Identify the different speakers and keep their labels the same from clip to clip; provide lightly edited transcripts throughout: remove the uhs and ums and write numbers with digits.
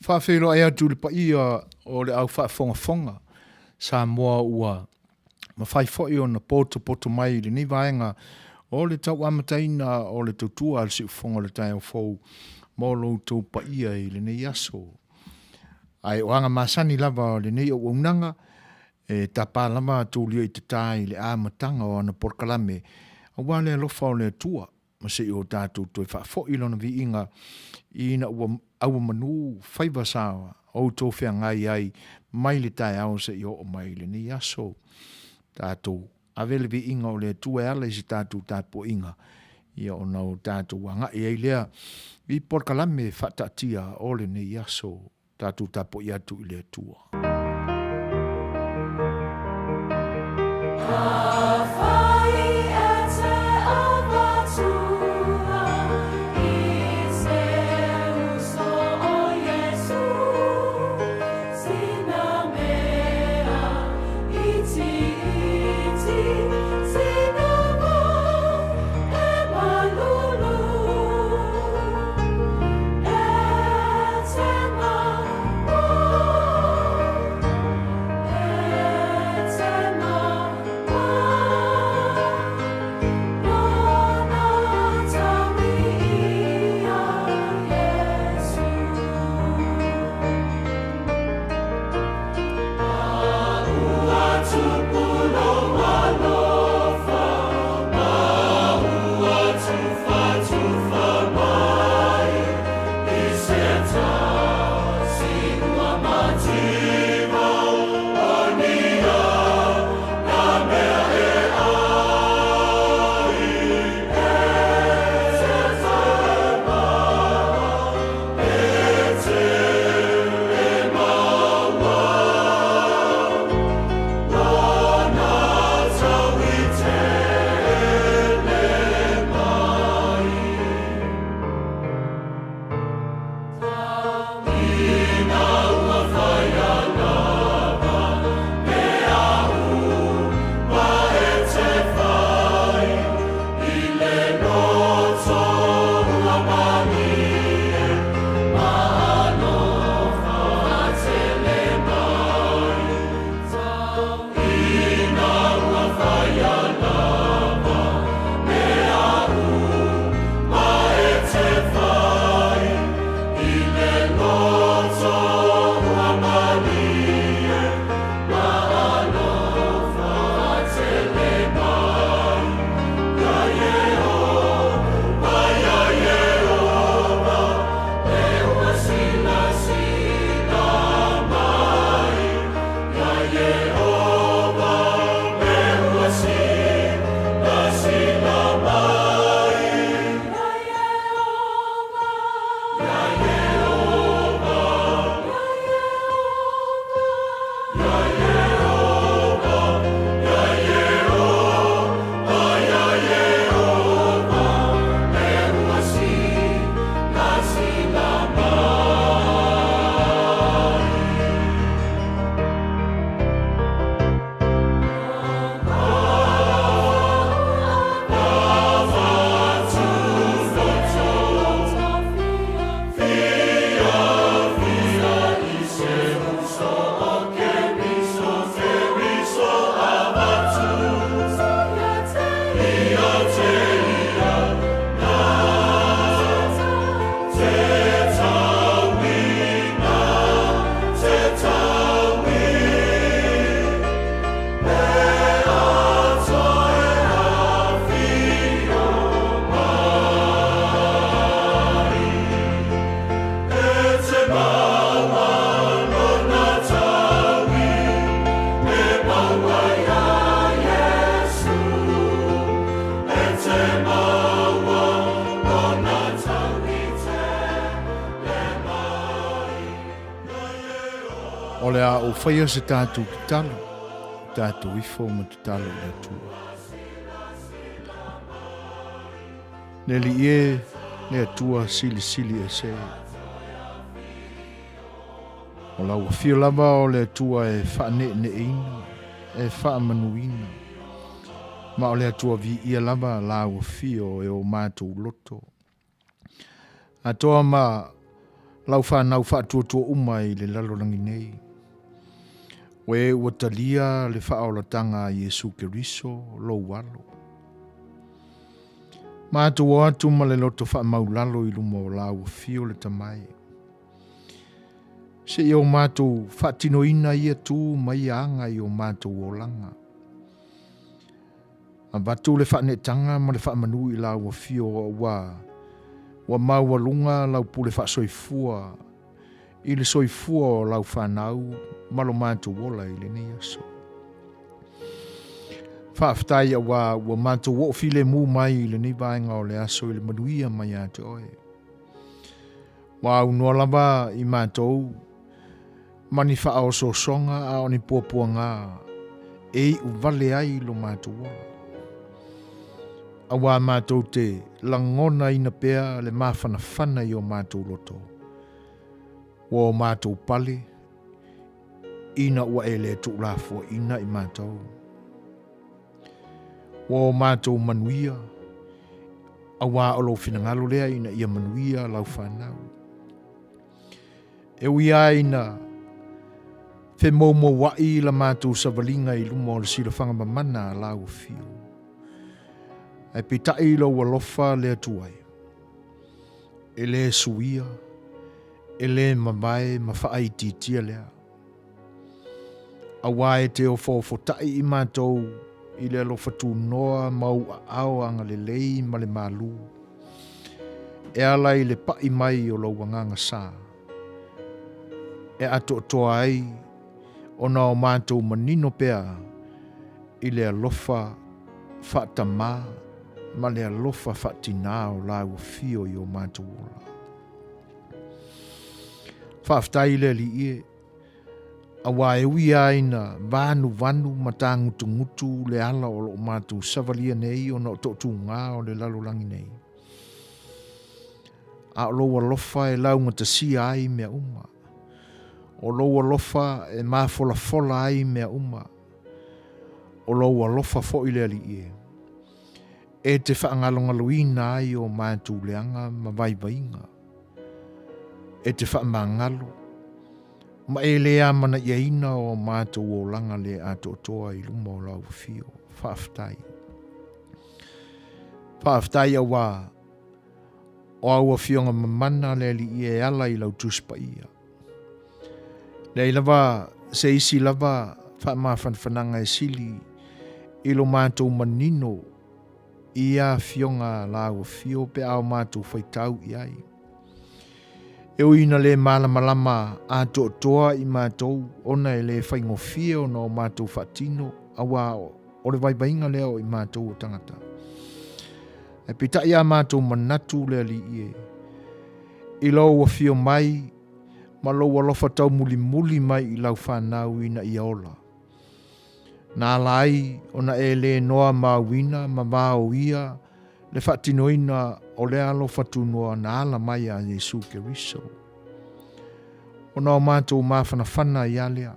Speaker 1: Faafeiloai atu i le paia o le au faafogafoga Samoa ua mafai foi ona potopoto mai i lenei vaega o le tau amataina o le tautua a le Siufofoga o le Taeao Fou mo lo outou paia i lenei aso. Ae o aga masani lava o lenei auaunaga, e tapa lava a toulia i tata i le amataga o ana polokalame aua le alofa o le Atua ma se i o tatou toe faafoi Lona viiga ina ua auomanu faiva sa outou feagai ai mai le taeao seia oo mai i lenei aso. Tatou ave le viiga o le Atua e ala i se tatou tapuaiga, ia ona o tatou agai ai lea i polokalame faataatia o lenei aso. Tatou tapuai atu i le Atua. O le a ou faia se tatou tatalo, tatou ifo ma tatalo i le Atua. Le Alii e, le Atua silisili ese. O lau afio lava o le Atua e faaneeneeina, e faamanuina, ma o le Atua viia lava lau afio e o matou loto. Atoa ma lau fanau faatuatua uma i le lalolagi nei. O e ua talia le faaolataga a Iesu Keriso, lou alo. Matou o atu ma le loto faamaulalo i luma o lau afio le Tama e. Seia o matou faatinoina ia tu ma ia aga i o matou olaga. Avatu le faaneetaga ma le faamanu i lau afio aua ua maualuga lau pule faasoifua i le soifua o lau fanau ma lo matou ola i lenei aso. Faafetai aua ua matou oo filemu mai i lenei vaega o le aso i le manuia mai ia te oe. Ua aunoa lava i matou ma ni faaosoosoga a o ni puapuaga e iu vale ai lo matou ola. Auā matou te lagonaina pea le mafanafana i o matou loto, ua o matou pale ina ua e le tuulafoaina i matou. Ua o matou manuia, auā o lou finagalo lea ina ia manuia lau fanau. E ui lava ina femoumoua'i la matou savaliga i luma o le silafaga mamana a lau afio, ae peitai lou alofa le Atua e, e le suia, e le mavae ma faaitiitia lea. Auā e te ofaofotaʻi i matou i le alofa tunoa ma ou aao agalelei ma le malū, e ala i le paʻi mai o lou agaga sa, e atoatoa ai ona o matou manino pea i le alofa faatamā ma le alofa faatinā o lau afio i o matou ola. Faafetai i le Alii e, Auā e ui lava ina vanuvanu ma tāgutugutu le ala o lo o matou savalia nei ona o tootūgā o le lalolagi nei, a o lou alofa e laugatasia ai mea uma, o lou alofa e mafolafola ai mea uma, o lou alofa foi le Alii e, e te faagalogaloina ai o matou leaga ma vaivaiga, e te faamagalo, ma e le amanaiaina o matou olaga le atoatoa i luma o lau afio. Faafetai. Faafetai auā o au afioga mamana le Alii e ala i lau Tusi Paia. Leai lava se isi lava faamafanafanaga e sili i lo matou manino i ia afioga a lau afio pe a o matou faitau i ai. E ui ina le malamalama atoatoa i matou ona e le faigofie ona o matou faatino auā o le vaivaiga lea o i matou o tagata. Ae peitai a matou manatu le Alii e, i lou afio mai ma lou alofa taumulimuli mai i lau fanau ina ia ola. Na ala ai ona e le noa mauina ma vaoia le faatinoina o le alofa tunoa na ala mai a Iesu Keriso. Ona o matou mafanafana ia lea,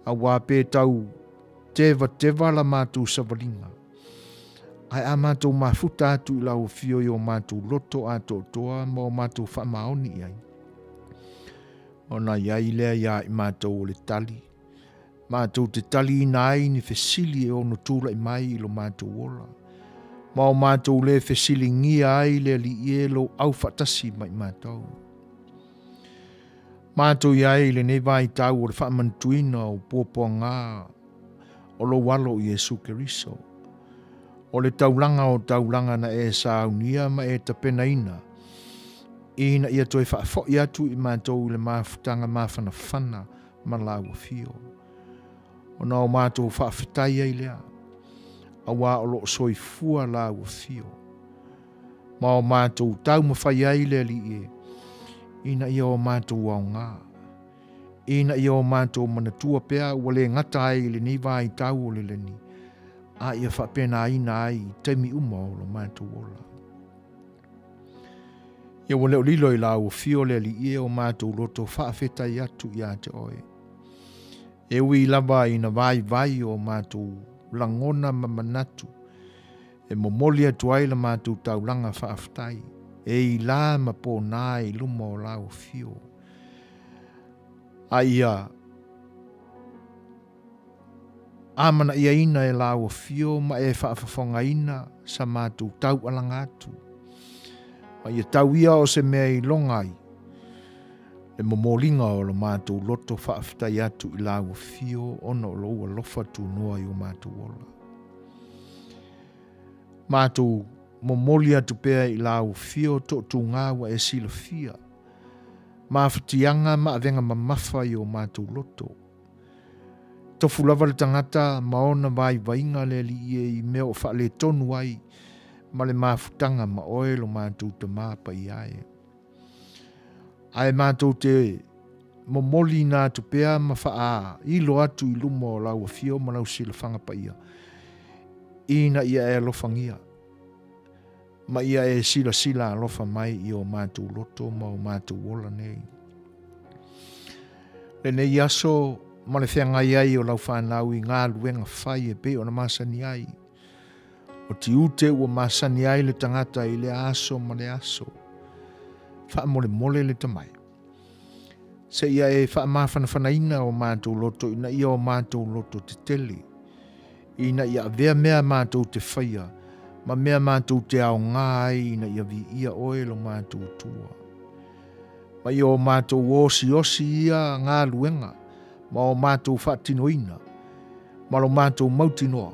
Speaker 1: auā pe tau tevateva la matou savaliga, ae a matou mafuta atu i lau afio i o matou loto atoatoa ma o matou faamaoni i ai, ona i ai lea iā i matou o le tali, Matou te taliina ai ni fesili e ono tulai mai i lo matou ola, ma o matou le fesiligia ai le Alii e lou aufaatasi ma i matou. Matou i ai i lenei vaitau o le faamanatuina o puapuagā o lou Alo Iesu Keriso, o le taulaga o taulaga na e saunia ma e tapenaina, ina ia toe faafoi atu i matou i le mafutaga mafanafana ma lau afio. Ona o matou faafetai ai lea, auā o lo o soifua lau afio, ma o matou taumafai ai le Alii e, ina ia o matou aoga, Ina ia o matou manatua pea ua le gata ai i lenei vaitau o le lagi, a ia faapenaina ai i taimi uma o lo matou ola. Ia ua le o lilo i la ua fio le Alii e o matou loto faafetai atu ia te oe. E ui lava ina vaivai o matou lagona ma manatu, e momoli atu ai la matou taulaga faafetai, e i la ma pōnā i luma o la ua fio. A ia amanaiaina e la ua fio ma e faafofogaina sa matou taualaga atu. Ma ia tau ia o se mea i loga ai le momoliga o lo matou loto faafetai atu i la ua fio ona o lou alofa tunoa i o matou ola. Matou momoli atu pea i la ua fio tootūgā ua e silafia, mafatiaga ma avega mamafa i o matou loto. Tofu lava le tagata ma ona vaivaiga le Alii e i mea o faaletonu ai ma le mafutaga ma oe lo matou Tamā paia e. Ae matou te momoliina atu pea ma faailo atu i luma o lau afio ma lau silafaga paia, ina ia e alofagia ma ia e silasila alofa mai i o matou loto ma o matou ola nei. Lenei aso ma le feagai ai o lau fanau i galuega fai e pei ona masani ai. O tiute ua masani ai le tagata i lea aso ma lea aso. Faamolemole le tamai. Seia e faamafanafanaina o matou loto ina ia o matou loto tetele, ina ia avea mea matou te faia ma mea matou te aoga ai ina ia viia oe lo matou Atua. Ma ia o matou osiosi ia galuega ma o matou faatinoina ma lo matou mautinoa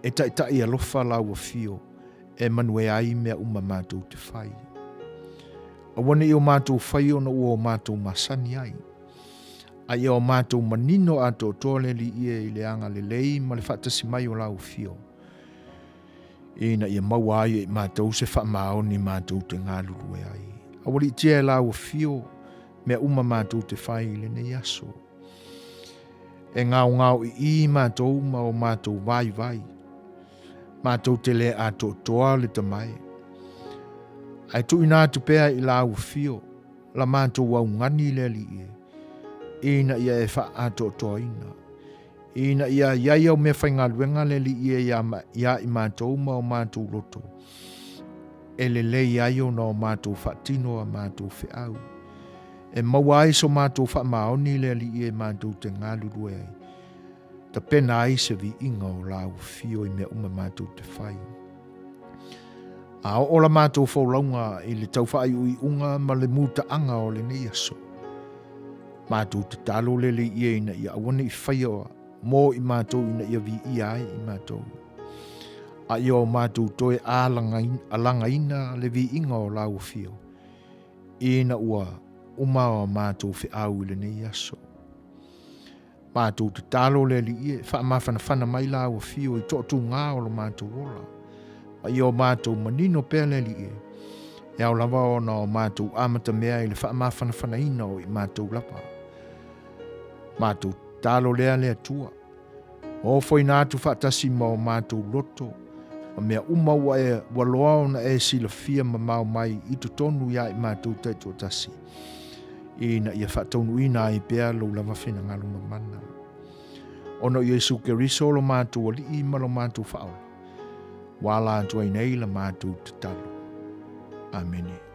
Speaker 1: e taitai alofa lau afio e manuia ai mea uma matou te fai. Aua ne i o matou fai ona ua o matou masani ai, a ia o matou manino atoatoa le Alii e i le agalelei ma le faatasi mai o lau afio, ina ia maua ai e i matou se faamaoni matou te galulue ai. Aualiitia e lau afio mea uma matou te fai i lenei aso. E gaogao ii matou ma o matou vaivai. Matou te le atoatoa le tamae. Ae tuuina atu pea i lau afio la matou augani le Alii e, ina ia e faaatoatoaina. Ina ia i ai au meafaigaluega le Alii e iā i matou ma o matou loto, e lelei ai ona o matou faatino a matou feau, e maua ai so matou faamaoni le Alii e matou te galulue ai, tapena ai se viiga o lau afio i mea uma matou te fai. A oo la matou folauga i le tau faaiuiuga ma le mutaaga o lenei aso, Matou tatalo lele ia ina ia aua ne i faia mo i matou ina ia viia ai i matou. A ia o matou toe alagaina le viiga o lau afio, ina ua uma o matou feau i lenei aso. Matou tatalo le Alii e faamafanafana mai lau afio i toatūgā o lo matou ola. Ma ia o matou manino pea le Alii e, e ao lava ona o matou amatamea i le faamafanafanaina o i matou lava. Matou tatalo lea le Atua. Ofoina atu faatasi ma o matou loto, ma mea uma ua e, ua loa ona e silafia mamao mai i totonu iā i matou taitoatasi, ina ia faataunuuina ai pea lou lava finagalo mamana. Ona o Iesu Keriso lo matou Alii ma lo matou Faaola, ua ala atu ai nei la matou tatalo. Amene.